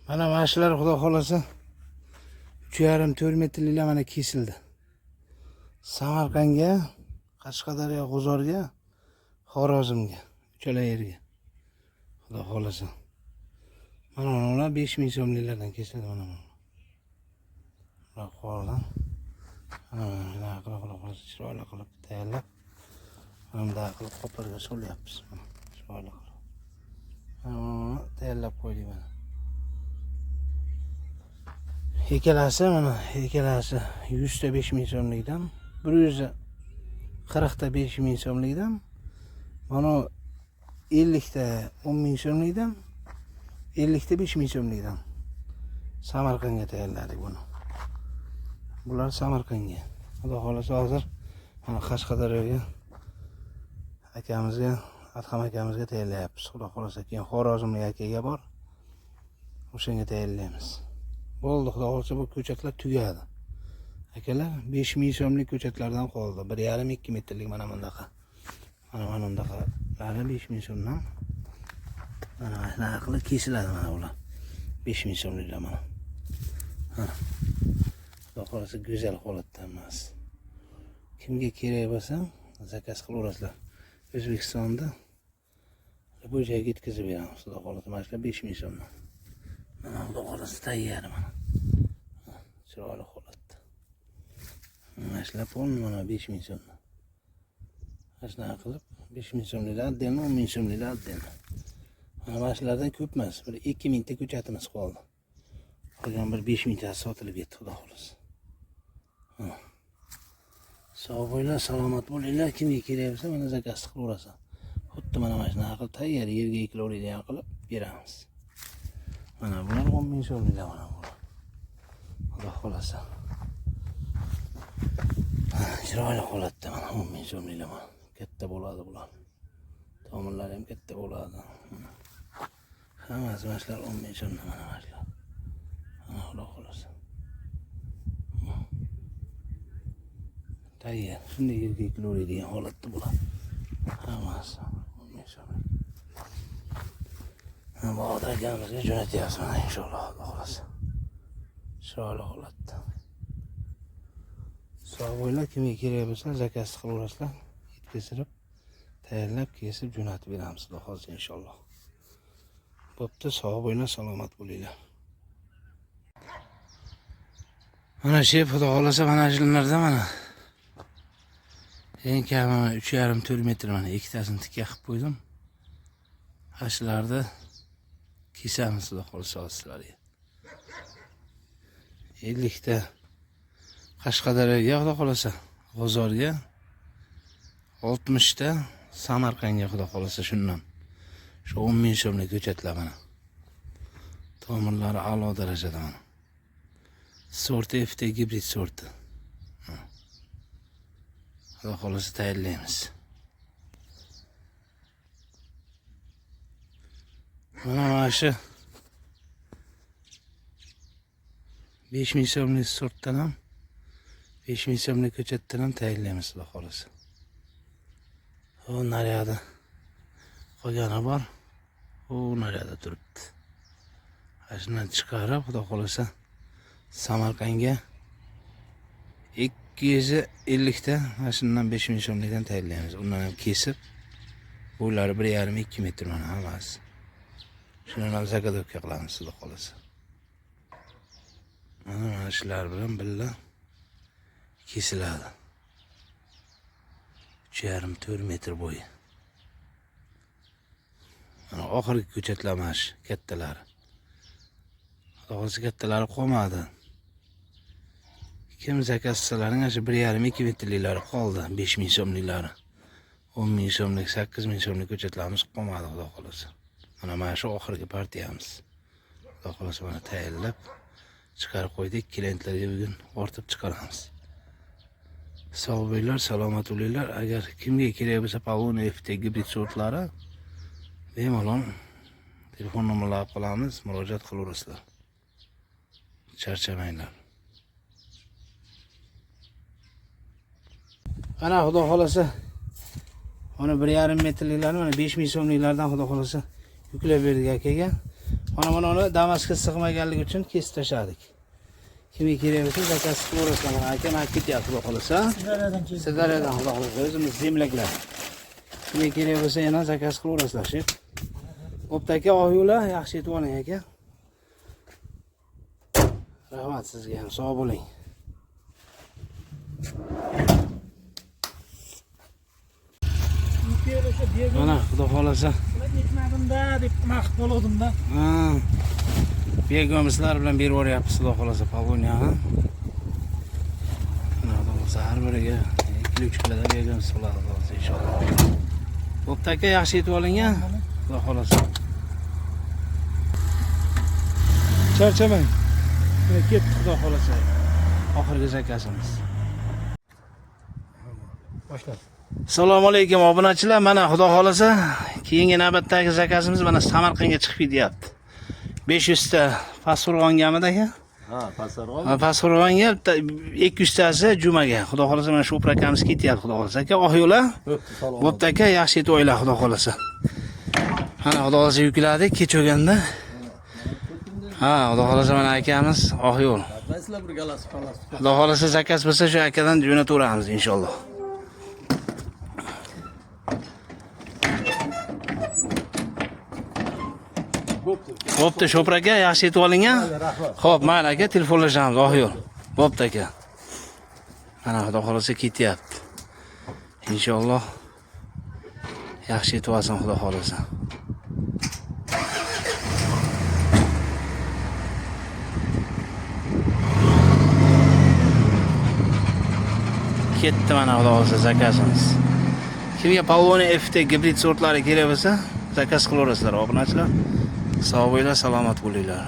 Mana shular xudo xolasa 3,5-4 metrliklar mana kesildi. Samarqandga, Qashqadaryo G'uzorga, Xorazmga, uchala yerga. Xudo xolasa. Mana ular 5000 so'mliklardan kesildi mana bu. Bular qoldi. Mana bunaqa qilib xudo xolasa chiroyli qilib tayyorlab, mana bunday qilib qoplarga solyapmiz. Mana chiroyli qilib. Mana buni tayyorlab qo'ydik mana. Ikkalasi mana ikkalasi 100 ta 5000 so'mlikdan, 140 ta 5000 so'mlikdan, mana 50 ta 10 000 so'mlikdan, 50 ta 5000 so'mlikdan Samarqandga tayyorladik buni. Bular Samarqandga. Xudo xolasa hozir mana Qashqadaryoga akamizga, Adham akamizga tayyorlayapmiz. Xudo xolasa keyin Xorazmlik akaga bor. O'shanga tayyorlaymiz. Bo'ldi, xudo xolasa bu ko'chatlar tugadi. Akalar 5000 so'mlik ko'chatlardan qoldi. 1,5-2 metrlik mana bundaqa. Mana mana bundaqalari 5000 so'mdan. Mana shunaqa qilib kesiladi mana bular. 5000 so'mliklar mana. Mana. Xudo xolasa go'zal holatda emas. Kimga kerak bo'lsa, zakaz qilaverasizlar. O'zbekistonda bu joyga yetkazib beramiz. Xudo xolasa mana shular 5000 so'mdan. Mana xudo xolasa tayyor mana. Chiroyli holatda. Mana shular полный mana 5000 so'mdan. Mana shunaqa qilib 5000 so'mliklar отдельно, 10 000 so'mliklar отдельно. Mana mana shulardan ko'p emas, bir 2000 ta ko'chatimiz qoldi. Qolgan bir 5000 tasi sotilib ketdi xudo xolasa. Mana. Sog' bo'linglar, salomat bo'linglar. Kimga kerak bo'lsa, mana zakaz qilaverasan. Xuddi mana mana shunaqa qilib tayyor yerga ekilaveradigan qilib beramiz. Mana bular 10 000 so'mliklar mana bular. Xudo xolasa. Chiroyli holatda mana 10 000 so'mliklar mana. Katta bo'ladi bular. Tomirlari ham katta bo'ladi. Mana. Hammasi mana shular 10 000 so'mdan mana mana shular. Mana xudo xolasa. Tayyor. Shunday yerga ekilaveradigan holatda bo'ladi. Hammasi 10 000 so'mlik. Bahodir akamizga jo'natyapmiz mana inshaalloh xudo xolasa. Chiroyli holatda. Sog' bo'linglar, kimga kerak bo'lsa zakaz qilaverasizlar. Yetkazib, tayyorlab, kesib jo'natib beramiz xudo xolasa inshaalloh. Bo'pti, sog' bo'linglar, salomat bo'linglar. Mana shu xudo xolasa mana shulardan mana eng kami 3,5-4 metr mana ikkitasini tikka qilib qo'ydim. Shularni kesamiz xudo xolasa sizlarga. 50 ta Qashqadaryoga xudo xolasa, G'uzorga, 60 ta Samarqandga xudo xolasa shundan. Shu 10 000 so'mlik ko'chatlar mana. Tomirlari a'lo darajada mana. Sorti FT gibrid sorti. Xudo xolasa tayyorlaymiz. Mana shu 5000 so'mlik sortdan ham 5000 so'mlik ko'chatdan ham tayyorlaymiz xudo xolasa. U naryoqda qolgani bor. U naryoqda turibdi. Ana shundan chiqarib xudo xolasa Samarqandga 250 ta mana shundan 5000 so'mlikdan tayyorlaymiz. Undan ham kesib bo'ylari 1,5-2 metr mana hammasi. Shuni ham zagodovka qilamiz xudo xolasa. Mana shular bilan birga kesiladi. 3,5-4 metr bo'yi. Mana oxirgi ko'chatlar mana shu kattalari. Xudo xolasa kattalari qolmadi. Kim zakaz qilsalaring shu 1,5-2 metrliklari qoldi, 5000 so'mliklari. 10 000 so'mlik, 8000 so'mlik ko'chatlarimiz qolmadi xudo xolasa. Mana shu oxirgi partiyamiz. Xudo xolasa mana tayyorlab chiqarib qo'ydik. Klientlarga bugun ortib chiqaramiz. Sog' bo'linglar, salomat bo'linglar. Agar kimga kerak bo'lsa Poloniya FT gibrid sortlari bemalol telefon nomerlari qolamiz, murojaat qilaverasizlar. Charchamanglar. Mana xudo xolasa mana 1,5 metrliklarni mana 5000 so'mliklardan xudo xolasa yuklab berdik akaga. Mana uni Damaskka sig'maganligi uchun kesib tashladik. Kimga kerak bo'lsa zakaz qilaverasizlar. Mana aka mana ketyapti xudo xohlasa. Sirdaryodan keldi. Sirdaryodan xudo xohlasa o'zimiz zemlaklar. Kimga kerak bo'lsa yana zakaz qilaverasizlar. Shu. Bo'pti aka, oq yo'la, yaxshi yetib oling aka. Rahmat sizga ham, sog' bo'ling. O'sha bergan Mana xudo xohlasa. yetmadimda deb nima qilib qoluvdimda. Ha. Begomizlar bilan berib yuboryapmiz xudo xohlasa Poloniya. Mana xudo xohlasa har biriga 2-3 kilodan begomuz bo'ladi xudo xohlasa inshaalloh. Bo'pti aka, yaxshi yetib oling a. Xudo xohlasa. Charchamang. Mana ketdi xudo xohlasa. Oxirgi zakazimiz. Boshla. Assalomu alaykum obunachilar. Mana xudo xohlasa keyingi navbatdagi zakazimiz mana Samarqandga chiqib ketyapti. 500 ta Pastqo'rg'ongamidi aka? Ha, Pastqo'rg'on. Ha, Pastqo'rg'onga bitta 200 tasi Jumaga. Xudo xohlasa mana shu oprakamiz ketyapti xudo xohlasa aka. Oq yo'la. Bo'pti, salomat. Bo'pti aka, yaxshi yetib oylar xudo xohlasa. Mana xudo xohlasa yukladik kech bo'lganda. Ha, xudo xohlasa mana akamiz oq yo'l. Sizlar bir galas falas. Xudo xohlasa zakaz bo'lsa shu akadan jo'nataveramiz inshaalloh. Bo'pti. Bo'pti, Shopir aka, yaxshi yetib oling a. Rahmat. Xo'p, mayli aka, telefonlashamiz, oq yo'l. Bo'pti aka. Mana xudo xohlasa ketyapti. Inshaalloh yaxshi yetib olsin xudo xohlasa. Ketdi mana xudo xohlasa zakazimiz. Kimga Polonia FT gibrid sortlari kerak bo'lsa, zakaz qilaverasizlar obunachilar. Sog' bo'linglar, salomat bo'linglar.